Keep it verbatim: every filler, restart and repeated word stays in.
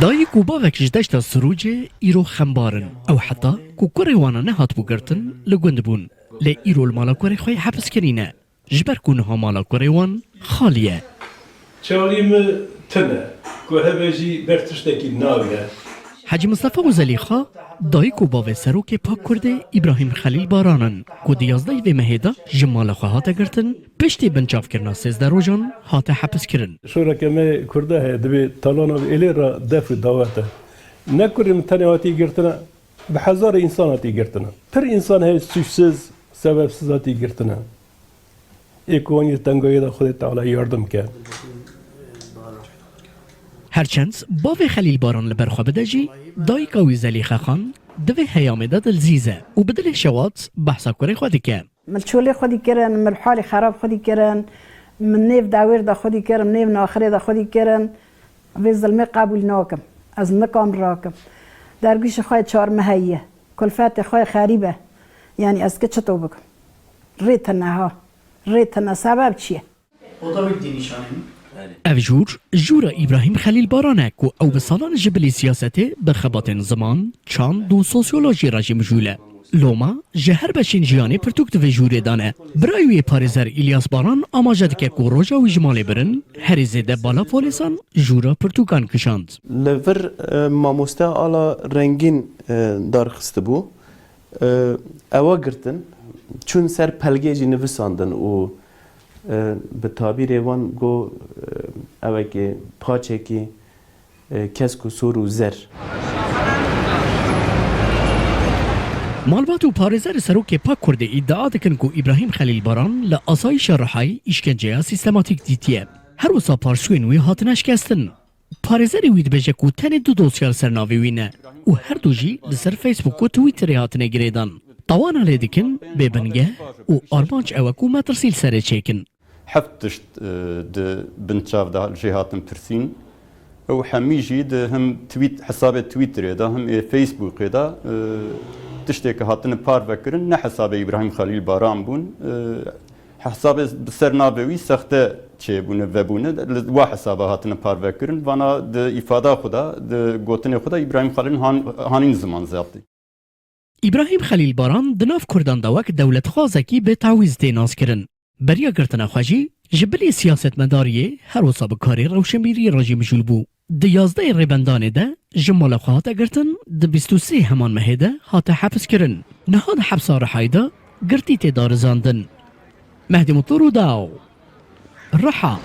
Dayik û bavek ji deşta Sirûcê îro xembar in. Ew heta ku kurê wana nehatibû girtin, li gund bûn. Lê îro li mala kurê xwe yê hepskirî ne. Ji ber ku niha mala kurê wan xalî ye. Çawî min tune, ku hebe jî ber tiştekî nagre. Hecî Mistefa û Zelîxa, dayik û bavê serokê Pak Kurdê Îbrahîm Xelîl Baran in, ku di yazdehê vê mehê de ji mala xwe hate girtin, piştî binçavkirina sêzdeh rojan hate hepiskirin. Şoreke me Kurda heye, divê talana êlê re def û dawet e. Ne kurê min tenê hatiye girtine, bi hezarê însan hatiye girtine. Pir însan heye sûcsiz, sebepsiz hatiye girtine. Ê ku wan yê tengayê de Xwedê Teala yardim ke. Her çend bavê Xelîl Baran li ber xwe bide jî, dayika wî Zelîxe Xan di vê heyamê de dilzîz e û bi dilê şewat behsa kurê xwe dike. Min li çolê xwedî kirin, min li halê xerab xwedî kirin, min nêv dawêr de xwedî kirin, min nêv naxirê de xwedî kirin. Vê zilmê qebûl nakim. Ez nikim rakim. Dergûşê xwe yê çar meheyî ye. Kulfetê xwe yê xerîb e. Yanî ez ki çito bikim? Rê tune ha. Rê tune. Sebeb çi ye? O da bir denişaneyim. Ev jûr, jûra Îbrahîm Xelîl Baran e ku ew bi salan ji bilî siyasetê bi xebatên ziman, çand û sosyolojî re jî mijûl e. Loma ji her beşên jiyanê pirtûk di vê jûrê de ne. Birayê wî yê parêzer Îlyas Baran amaje dike ku roja wî ji malê birin, herî zêde bala polîsan jûra pirtûkan kişand. Li vir, e, mamoste ala rengîn, e, darxistibû. E, ewa girtin, çûn ser pelgê jî nivisandin û, e, bi tabîrê wan got, e, ewekê paçekî, e, kesk û sor û zer. Malbat û parêzerê serokê Pak Kurdê îdia dikin ku Îbrahîm Xelîl Baran li asayîşa Rihayê îşkenceya sîstematîk dîtiye. Her wisa parsûyên wî hatine şikestin. Parêzerê wî dibêje ku tenê du dosya li ser navê wî ne û her du jî li ser Facebook û Twitterê hatine girêdan. Tawana lê dikin bê bingeh û armanc ew e ku metirsî li serê çêkin. Heft tişt, e, di bin çav de jê hatin pirsîn. Ew hemî jî di him tweet, hesabê Twitterê de, him ê Facebookê de, e, tiştê ke hatine parve kirin, ne hesabê Îbrahîm Xelîl Baran bûn. E, hesabê bi ser navê wî sexte çêbûne, vebûne, li wa hesaba hatine parve kirin. Vana di îfada xwe de, di gotinê xwe de Îbrahîm Xelîl han-, hanîn ziman ziyadî. Îbrahîm Xelîl Baran di nav Kurdan de wek dewletxwazekî bê tawîz tê naskirin. Beriya girtina xwe jî ji bilî siyasetmedariyê her wisa bi karê rewşenbîriyê re jî mijûl bû. Di yazdehê Rêbendanê de ji mala xwe hate girtin, di bîst û sê heman mehê de hate hepiskirin. Niha di hepsa Rihayê de girtî tê darizandin. Mehdî Mutlu, Rûdaw, Riha.